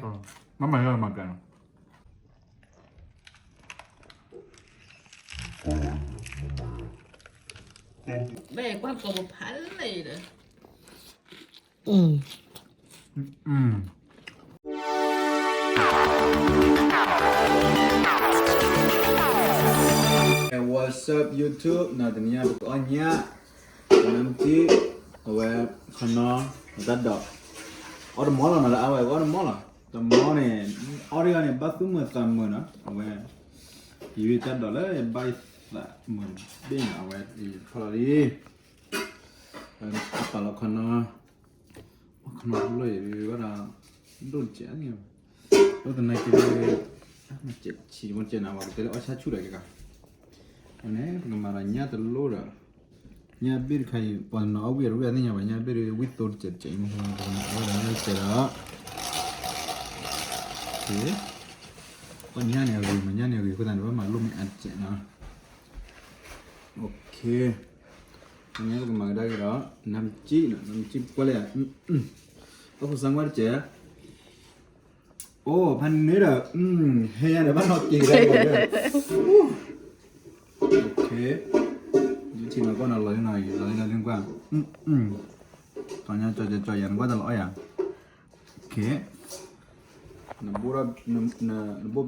မ့ၢ်မၤဟဲမၤကါနီၤ. ဘဲကွၢ်ကိးဖးလဲၣ်ဒီး What's up YouTube, နီၤ တနံၤညါပကအီၣ်ညၣ်, နၢ်မ့ၢ်တံၢ်, အဝဲ, ခီနီ, တၢ်ဒိး, အီၣ်တမီၢ်လီၤနီၤ လၢအဝဲအီၣ်တမီၢ်လီၤ, တမီၢ်န့ၣ်, အီၣ်တဂၤန့ၣ် ဘၣ်သူၣ်မုာ်သးမုာ်နီၤ အဝဲ, ယတၢ်ဒိးလၢယဘၣ်ယသးမုာ်ဘ့ၣ်နီၤ အဝဲ, ဖီလီၤလံ, အပာ်လီၤခီနီ ခီနီတလိၣ်အံၤ ဝဲဒၣ် ဒိၣ်တစဲးန့ၣ်, ဒိၣ်သနာ်က့, ဆံးမ့ၢ်ကဲနၤ ပှၤကတဲလၢအီၣ်ဆၣ်ဆူၣ်ဒီးက့ၤကါ, အန့ၣ် ပကမၤဒီးညၣ်တလိၣ်ဒီး, ညၣ်ဘ့ၣ်တခါအံၤ ပှၤနီၤအီၣ်ဝံၣ်အီၤတဝံၣ်အသ့ၣ်ညါဘၣ် ညၣ်ဘ့ၣ်တဝံၣ်သိတစဲးတစဲးအံၤမ့ၢ် ပကမၤအီၣ်ဒီးညၣ်တစဲးဒီး ပှၤညၣ်န့ၣ်အဂ့ၤ မ့ၢ်ညၣ်န့ၣ်အဂ့ၤ အဃိသတးန့ၣ် ပမၤလိၣ်မ့ၢ်အါတစဲးနီၤ, အန့ၣ်ပကမၤကဒါက့ၤဒီး နၢ်မ့ၢ်တံၢ်နီၤ နၢ်မ့ၢ်တံၢ်ပကွၢ်လၢယၤ,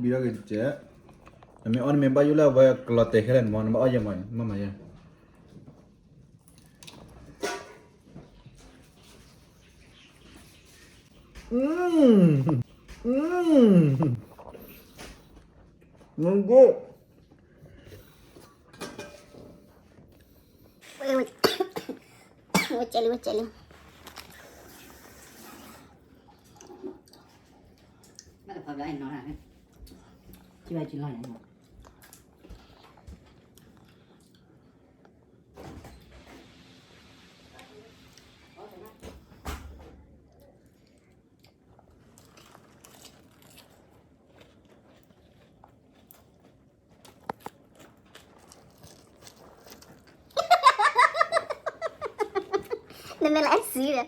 အီၣ်ခိၣ်သၣ်ကွၢ်တစဲး အိၣ်ဖးန့ၣ်ဒီး, ဟဲညါဒီးဘၣ်နီၣ်က့ၤကဒါက့ၤဒီး, ယထံၣ်နီၢ်ကီၢ်နီၤလီၤလံနီၤ လီၤလံလီၤလံကွၢ်, ကၠီညါကၠီကၠီယၤနကွၢ်တၢ်လီၤအီၣ်ယၤ, နဘိၣ်ဘံထီၣ်က့ၤတစဲး, နမ့ၢ်အီၣ်နမ့ၢ်ဘၣ်ယိၣ်လၢအဝဲကလီၤတဲာ်ခဲလၢာ်န့ၣ်မ့ၢ် နဘၣ်အီၣ်ယဲမ့ၢ် မ့ၢ်မၤယဲ Mm. Mm. Mango. Wait, wait. Wait, Charlie, wait, Charlie. Bác tập hợp lại nó là. Chưa, chưa lo lắng rồi. Nên là ăn xí rồi.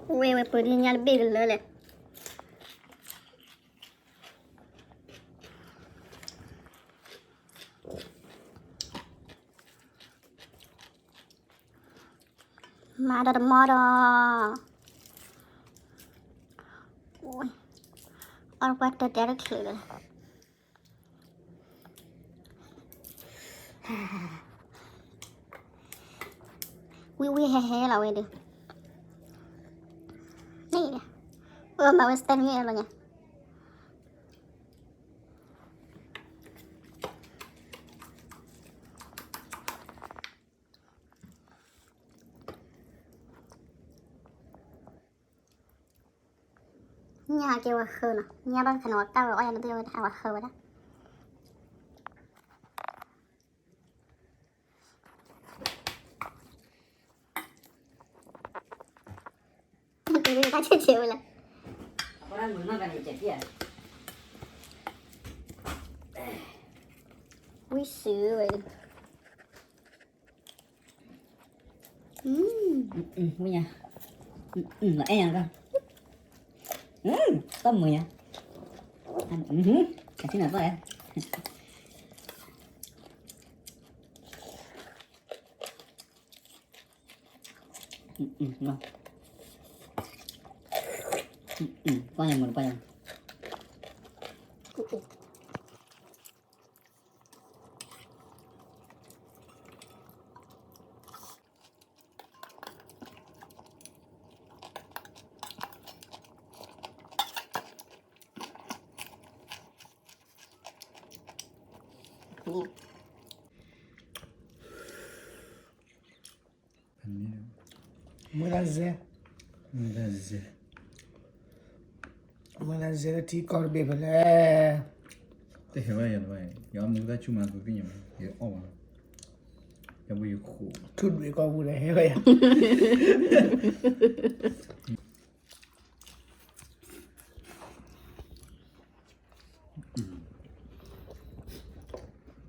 Wait, wait, put in your big lily. မၤဒီးတမီဒီး, အီၣ်ကွၢ်တတဲတချုးလၢ, ဝံၣ်ဝံၣ်ဟဲဟဲလီၤဝဲဒီး, န့ၣ်, ပမၤဝဲ stand မ့ၢ်လီၤညါ ညၣ်ကဲဝဲဃၢနီၤ, ညၣ်ဘၣ်ခါန့ၣ် ဝဲကၢ်ဝဲအီၣ်ယၤန့ၣ် တဝဲဒၣ် ဝဲဃၢဝဲဒၣ်. ဝံၣ်စုဝဲ, မ့ၢ်ညါ, အဲၣ်ညါက, တၢ်မုာ်ညါ, အထံနၤသီၣ်ဧါ. ပှၢ်ညါမုာ် ပှၢ်ညါ. မုၢ်လၢ်စဲ, မုၢ်လၢ်စဲ, မုၢ်လၢ်စဲလၢထံကီၢ်တဘ့ၣ်ဖဲလဲၣ်. တဟဲဝဲယၤတဘၣ်, ယအီၣ်မ့ၢ်တၢ်ဆူၣ်မး သုသ့ၣ်ညါမး ယအီၣ်ဘၣ်, ယဘၣ်ယခိၣ်, ထူၣ်ဒွဲၣ်ကီၢ်ပူၤဒီးဟဲဝဲယၤ.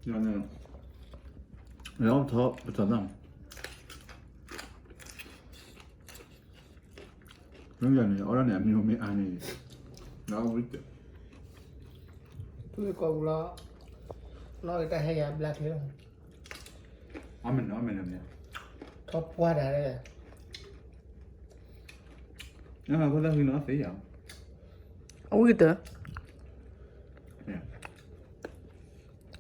ယန့ၣ် လၢပထီၣ်ပထီၣ်တၢ်မး, လၢယၤန့ၣ် အီၣ်ဒၣ်န့ၣ် အမံၤမ့ၢ်အါန့ၣ် လၢအဝံၣ်တၢ်, ထူၣ်ကီၢ်ပူၤလီၤ, နီၢ်က့ၤတၢ်ဟဲယၤဘျါချ့လီၤ, အီၣ်မ့ၢ်န့ၣ် အီၣ်မ့ၢ်န့ၣ်မ့ၢ်, ထီၣ်ပှၢ်တၢ်လၢ အဃိသတး ဟံးနီၤသ့ယၤ, အဝံၣ်ကတၢၢ်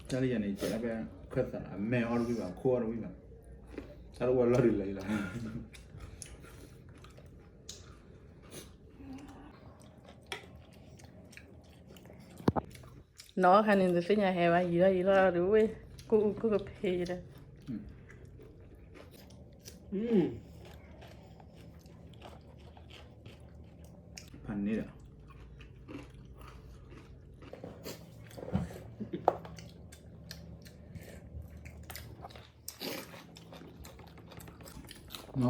တၢ်လၢယၤန့ၣ် ယကဲဒၣ်ဖဲ ခၢၣ်သး အမဲာ်အီၣ်တဝံၣ်ဘၣ် ခိၣ်အီၣ်တဝံၣ်ဘၣ်, တၢ်တအိၣ်လီၢ်ဒ်လဲၣ်လီၤ. နီၢ်ခါန့ၣ် တသ့ၣ်ညါဟဲဘၣ် ယံာ်ထီၣ်ယံာ်ထီၣ်ဒီးဝဲ ကိၣ်အူကိၣ်ကဖ့ဒီး ဖးန့ၣ်ဒီး နီၢ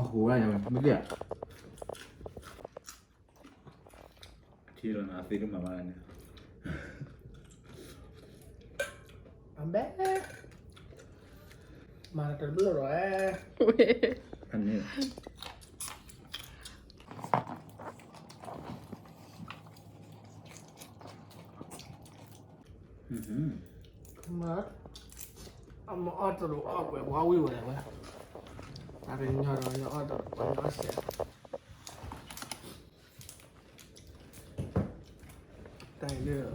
်ဟူဝဲယၤ မ့ၢ်ကဲ ထံလီၤနၤသ့ကမၤဘၣ်န့ၣ် အဘဲ မၤတဘျီလီၤ, ဖးန့ၣ် မ့ၢ် အမ့ၢ်အီၣ်တရူးအီၣ်ကွဲးဝါဝံၣ်ဝဲဒၣ်ဝဲ, အကညီဒီးညီအီၣ်တရူး ညီအီၣ်စဲး, တၢ်အံၤဒ်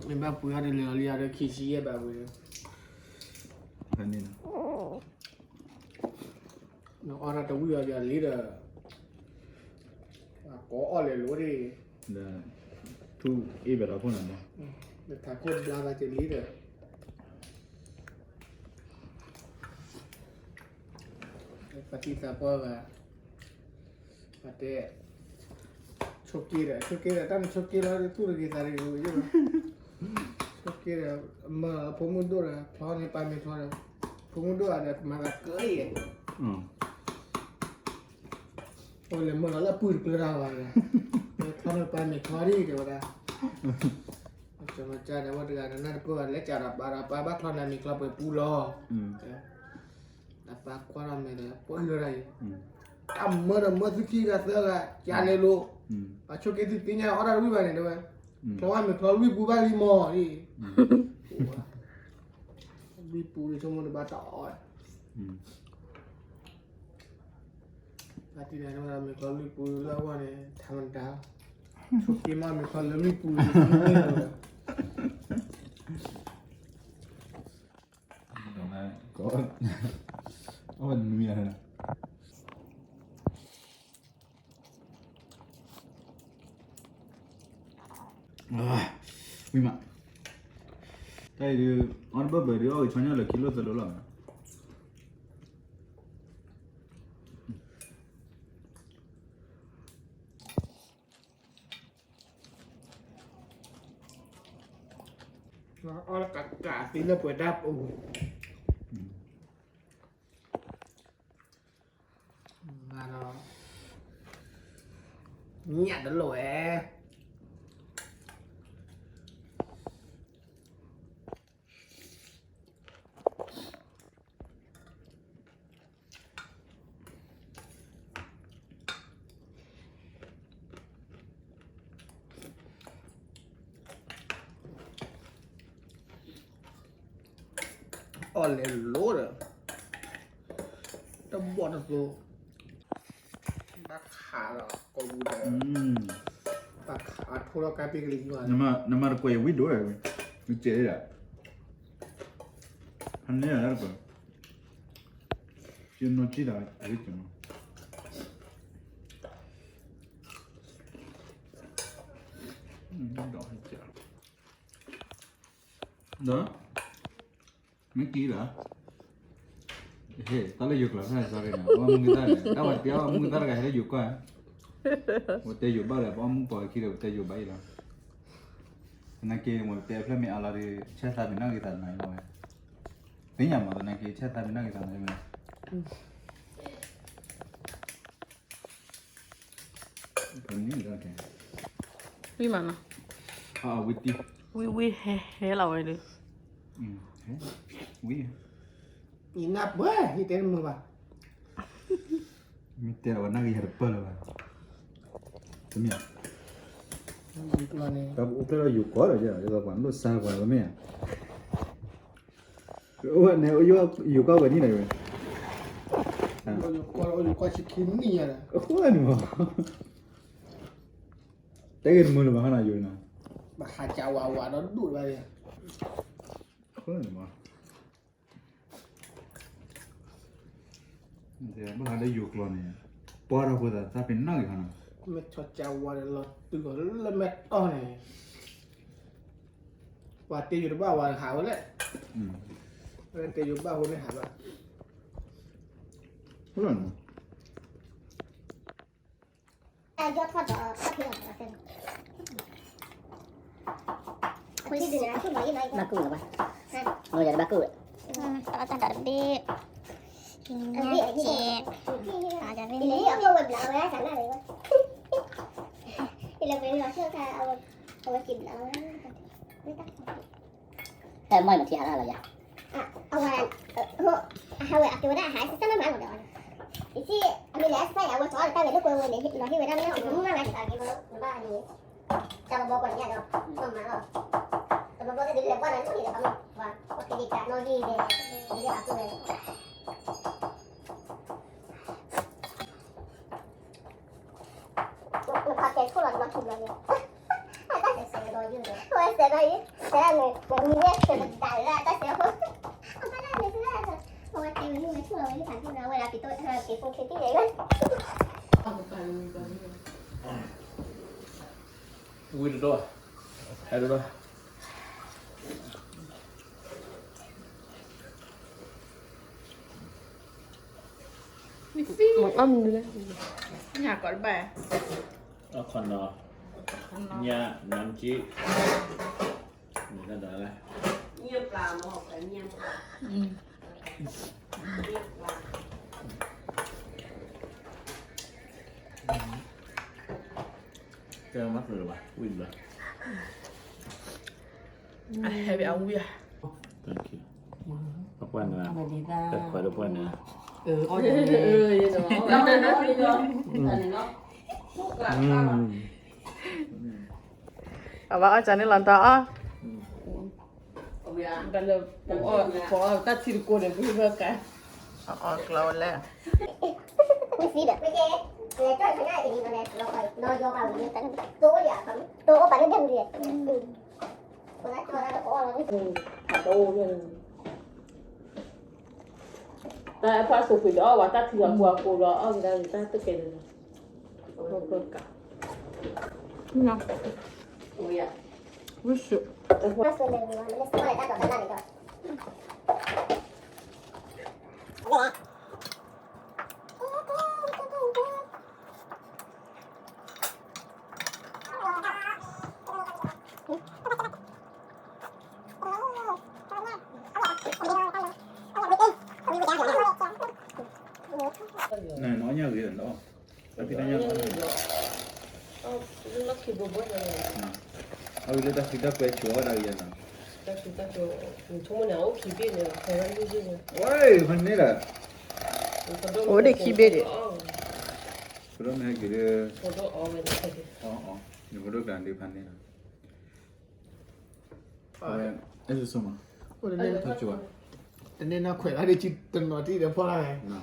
မ့ၢ်ဘၣ်ပှ့ၤအီၣ်တလၢာ်လီၤလံဒီး ခံဆံယဲၢ်ဘၣ်ဝံၤဒီး ဖဲန့ၣ်လီၤ. နအီၣ်တၢ်တဝံၣ်အီၤဒီးလံဒီး အကိးအီၣ်လဲၤလိၤဒ် ဒီး ထူၣ်အ့ၣ်ဘၣ်ဒီးခိၣ်နၤမး ဒီးထးခိၣ်ဘျါဘၣ်ကလံဒီး ပှၤသံသးပှၢ်ဂၤ ပတဲ ဆိးက့ဒီး ဆိးက့ဒီး တၢ်မ့ၢ်ဆိးက့လီၤ သူၣ်တဂ့ၤသးတဂ့ၤဝဲယိၣ်လီၤ. ဆိးက့ဒီး မၢဖိမုၣ်ဒိၣ်ဒီး ဖျီန့ၢ်ပၢ်မ့ၤဖျီဒီး ဖိမုၣ်ဒိၣ်အဒီးမၤသးကၢအံၤ အိၣ်လဲၤမၢလီၤလၢပုၢ်တကျၢၤတၢ်ဘၣ်ဒီး ဖျီန့ၢ်ပၢ်မ့ၤဖျီဒ်တဲဝဲဒၣ် ကၠီမၤကၢဒီး ဝဲတဂၤဒီး နၢ်တပၢၢ်ဘၣ် လဲၤကးဒီးပၢ်ဒီး ပၢ်ဘၣ်ဖျီနၤမ့ၤဖျီပှဲၤပူလီၤ ဒီးပၢ်ကွၢ်ထီၣ်မဲာ်ဒီး ပှၢ်လၢတၢ်အံၤ တၢ်မၢဒီးမၢသုခံဂၤသၢဂၤ ကလဲၤလိၤ အဆိးက့သုသ့ၣ်ညါအီၣ်တၢ်တဝံၣ်ဘၣ်န့ၣ် တဲဝဲ ဖျီဘၣ်မ့ၤဖျီလွံၢ်ပူဘၣ်လံမီၢ် လွံၢ်ပူဒ်ဆိကမိၣ်တဘၣ်တၢ်အီၣ် ဘၣ်တံၢ်န့ၣ် မ့ၤခီလွံၢ်ပူလၢအဂီၢ်န့ၣ် ထါမတၤ ဆိးက့မ့ၤခီလၢလွံၢ်ပူ အဝဲနွံယၤ ဝံၤမး တၢ်အံၤဒုး အီၣ်တဘၢၣ်ဘၢၣ်ဒုး အီၣ်ဂ့ၤဆီညၣ်လၢခံလိၣ်သၢလိၣ်လီၤ. အီၣ်လၢကးကးသံလၢပှဲၤတၢ်ပူၤ မၤဒီး ညၣ်တလိၣ်ဝဲ အီၣ်လဲၤလိၤဒီး တဘီၣ်တသိး ဘၣ်ခးလီၤကိးပူၤဒီး ဘၣ်ခးအထိလီၤကါပ့ကလံၤယွၤ နမၤတကွဲးဝံၣ်ဒိၣ်ဝဲ နကဲးဒၣ် ဖဲန့ၣ်လၢတကွဲး ယနီၢ်ထံၣ်ဒီး အဝံၣ်ကနီၤ ဒီး မ့ၢ်ကံလီၤ, ဟဲ တၢ်လၢယိၤကျိာ်ဖဲန့ၣ် sorry န့ၣ် ပှၤမူကသၣ်န့ၣ် တၢ်ဝဲတဲအီၤမူကသၣ်တဂၤဟဲလၢယိၤကွၢ်, ပတဲယိၤဘၣ်ဒီး ပှၤမူပိာ်ခံဒီး ပတဲယိၤဘၣ်အံၤလီၤ, သနာ်က့ မ့ၢ်တဲဖျၢၣ်မ့ၢ်အါလီၤဒီး ဆဲးသးမ့ၢ်နီၢ်ဂ့ၤသးနၤလီၤဝဲ, သ့ၣ်ညါမး သနာ်က့ ဆဲးသးမ့ၢ်နီၢ်ဂ့ၤသးနၤလီၤဝဲ ဝံၤမးနီၤ, ဝံၤဝံၤဟဲဟဲလီၤဝဲဒီး, ဟဲ ဝံၤ ယနၢ်ပၢၢ် ယတဲတမုာ်ဘၣ်. မ့ၢ်တဲလီၤဝဲနၢ်ကယၤတပၢၢ်လၢၤဘၣ်. တမ့ၢ်ဧါ. ယကျီန့ၣ် တၢ်ပအိၣ်ဖျဲၣ်ထီၣ်ယိၤကီၢ်ဒီး ယဲဒၣ်ပှၤလိၣ်စၢ်ပှၤတမ့ၢ်ဧါ. အိၣ်န့ၣ် ယိၤကီၢ်ဝဲန့ၣ်လီၤဝဲ. ယိၤကီၢ်အိၣ်ယိၤကီၢ်ဆံခံနံၣ်ညါဒီး အဃိန့ၣ်မး တဲဂ့ၤတမုာ်လၢၤဘၣ်ဟီနီၤ ယိၤနီၤ. ဘၣ်ဟးကၢဝးဝးဒီးဒိၣ်တဘၣ်ယါ. အဃိန့ၣ်မး ဘၣ်ဃးလၢယိၤကျိာ်န့ၣ် ပှၤဒီးဃိသးသးပ့ၤနီၣ်ဂ့ၤဟီနီၤ. မ့ၢ်ဆီကၢဝါဒီးလီၤတုၤဂီၤလၢမဲာ်တီၢ်န့ၣ် ပှၤတ့ယိၤတဘၣ်ဝဲဟးဝဲလဲၣ်. တ့ယိၤဘၣ်ဃိန့ၣ်ဟးဘၣ်. ဘၣ်ကူၣ်လၢၤဘၣ်. တၢ်တၢ်တဘ့ၣ် ညါက့ တၢ်တဘ့ၣ် အဝဲမ့ၢ်ထံဟးလၢလီၤယၤ. အဝဲ အဟးဝဲအကဲဝဲဒၣ်အဟး စစၢ်မးမးလီၤဒီး ယစံး အမ့ၢ်လဲၤစၢ်ယၤ အဝဲကီးလီၤတၢ်ဝဲလၢကွဲဝဲန့ၣ် လီၤဟ့ၣ်ဝဲဒၣ်မ့ၢ်အိၣ်မူမးမးန့ၣ် တၢ်ဘီဘီကွၢ်န့ၣ်ညါဒီး မ့ၢ်မးလီၤ. တၢ်ဘီဘီသ့ၣ်ဒုးလဲၤကွၢ်ဒီးလၢန့ၣ်ဒီး ပှၤ ပှၤက့ၤဒံးကးနီၣ်ဂံၢ်န့ၣ် ဒ်အကဲဝဲ နဖးကဲခိၣ်လီၤ နမၤထူဘျီန့ၣ် အတၢ်စဲးစဲးဒီးယုၢ်ဒီး အဝဲစဲးဒီးယုၢ် စဲးဒၣ်န့ၣ် နမံၤန့ၣ် စဲးဒၣ်တၢ်စဲးဖိ အတၢ်န့ၣ်စဲးဒၣ် အဝဲတဲဝဲန့ၣ် ဝဲထူလီၤဝဲလၢဖးက့ၤဘျီ အဝဲဒၣ်က့ၤတိၢ် က့ၤဖိချ့တံၢ်န့ၣ် ဝံၤတဒီး ဟဲတဒီး မ့ၢ်အီၣ်မနုၤလဲၣ် ညၣ်ကီးတဘၣ် အခီနီၤ ညၣ် နမ်ကံ မ့ၢ်တၢ်ဒၣ်လဲၣ် ညၣ်ပျၢ်မ့ၢ် ညၣ်ပျၢ် ကဲမၤကျၢၤလၢၤဘၣ် ဝံၤဘျီ အဟဲဘၣ်အဝံၤဧါ Thank you ပှၤနၤ တခွဲးတပှဲၤနၤ အီၣ် အဘၣ်အီၣ်ကန့ၣ်လီၤတၢ်အီၣ် ပအီၣ်တၢ်ထံတကိးန့ၣ် ပဟံၣ်ဘၣ်ကါ အီၣ်ကျီဝဲလဲၣ် မ့ၢ်သံဒီး မ့ၢ်ကဲ လဲၤကၠီၣ်ဆၢညါအံၤန့ၣ် လီၤယီၤဘၣ်ဝံၤ တိၢ်အိၣ်လံ တိၢ်အိၣ်ပာ်လၢဒဲမုၢ်လံ တၢ်အဖၢစိၣ်ကွံာ်ဒီးအီၣ်ဝဲတၢ်ထံလီၤပှၤကိးလီၤအီၣ်ကဒါတၢ်တကဲလၢၤလီၤ ဝိစု နညါဂ့ၤလီၤ တၢ်ဖံးတၢ်ညၣ် အဝဲလၢတၢ်ဖံးတၢ်ကွဲးဆိးဝဲဒၣ်ဂ့ၤလီၤ ဝဲ ဖဲန့ၣ်လီၤ အိၣ်ဒံးခံဘ့ၣ်ဒံး ဖိဒိၣ်မ့ၢ်ဟဲက့ၤဒီး ဖိဒိၣ်အီၣ်ဝဲ နဖိဒိၣ်ကျါဒုးဖးန့ၣ်လီၤ အဝဲ အဲၣ်စိမး တန့ၢ်နီၢ်ခွဲးလၢဒ်တနီၤတံၢ်ဒီးဖီလာ် န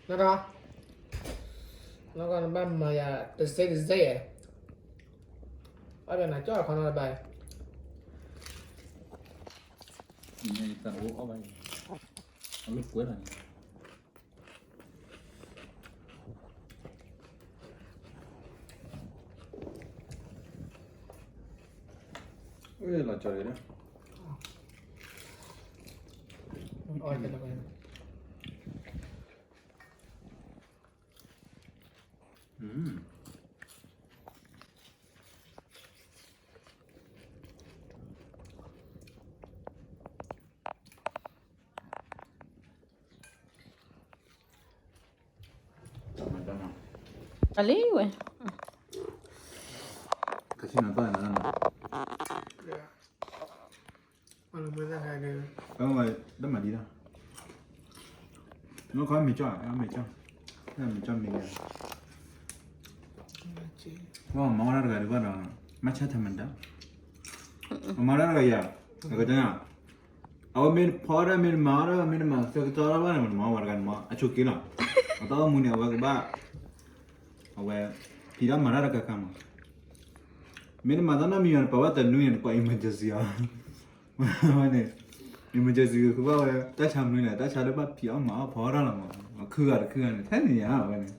ဒီး နကနဘၣ်မၤယၤတစဲးတစဲး အီၣ်ဒီးနၤကၠီၣ်အခီနီတဘၣ် တၢ်အိၣ်အီၣ်ဘၣ် အလိာ်ကွဲလီၤန့ၣ် လီၤကၠီၤဒံး အီၣ်တလီၤ အလံဝဲ ကစံနၤတၢ်နၤ တမၤဒ်လီၤ. မ့ၢ်ခီမ့ၢ်ကၠီ, မ့ၢ်ကၠီ, မ့ၢ်ကၠီမ့ၢ်ဂ့ၤ, ပှၤမၤဝဲဒၣ်တဂၤဒံးဘၣ်ဒီး, မၤဆါထၢမၤဒါ, ပမၤဒၣ်တဂၤယၤ, အကတၢၢ်, အဝဲမ့ၢ်ဖီဒၣ်မ့ၢ်တမၤဒၣ်မ့ၢ်တမၤသၢကတီၢ်ဒၣ်ဘၣ်န့ၣ် မ့ၢ်တမၤဝဲတဂၤန့ၣ်မး အဆိးက့လီၤ, အတၢ်အိၣ်မူန့ၣ် အဝဲကဘၣ်, အဝဲ, ဖံးဒၣ်မၤတၢ်တခါခါမး, မ့ၢ်တမၤတၢ်နီတမံၤဘၣ်န့ၣ် ပှၤဘၣ်တနွံန့ၣ် နကွၢ် emergency အီၤ ဝဲန့ၣ်, emergency ဃုဘၣ်ဝဲ တၢ်ဆါမနုၤလဲၣ် တၢ်ဆါလၢဘၣ်ဖံးအီၣ်မၤအီၣ်ဖီအီၣ်တၢ်လီၤမး, ခုဂၤတခုဂၤန့ၣ် ထဲန့ၣ်ညါဝဲန့ၣ်,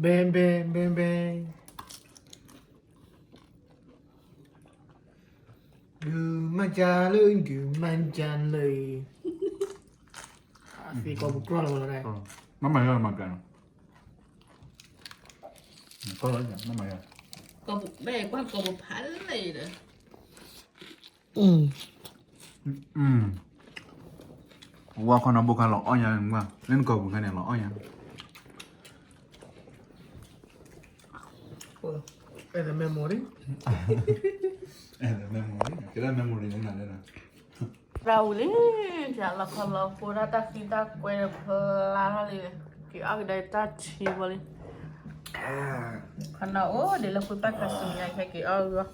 ဘဲဘဲဘဲဘဲ, ဒုးမၤကၢ်လၢ ဒုးမၤကၢ်လၢ, သ့ကိးပူၤကြီလီၤဝဲလီၤ, မ့ၢ်မၤယၤမၤကၢ်, မ့ၢ်မၤယၤ, ဘဲကွၢ်ကိးပူၤဖးလဲၣ်ဒီး, ဝါခီနီၢ်ဘိခါလီၤအီၣ်ညါ, လၢနကိးပူၤခါန့ၣ်လီၤအီၣ်ညါ, အဲၣ် the memory, အဲၣ် the memory, ကဲလၢ memory န့ၣ်နၤလၢ, ရၢ်ဝံၤလံ, လီၤခီလီၤဖိဒၣ်တၢ်သံတၢ်ကွဲဖျါထီၣ်လံ, က့ၤအီၣ်ကဒါတၢ်ထံဘီလံ, ခီနီၢ်အိၣ်ဒံးလၢဖုပၢ်ခါဆူညါ ဟဲက့ၤအီၣ်ဂီၢ်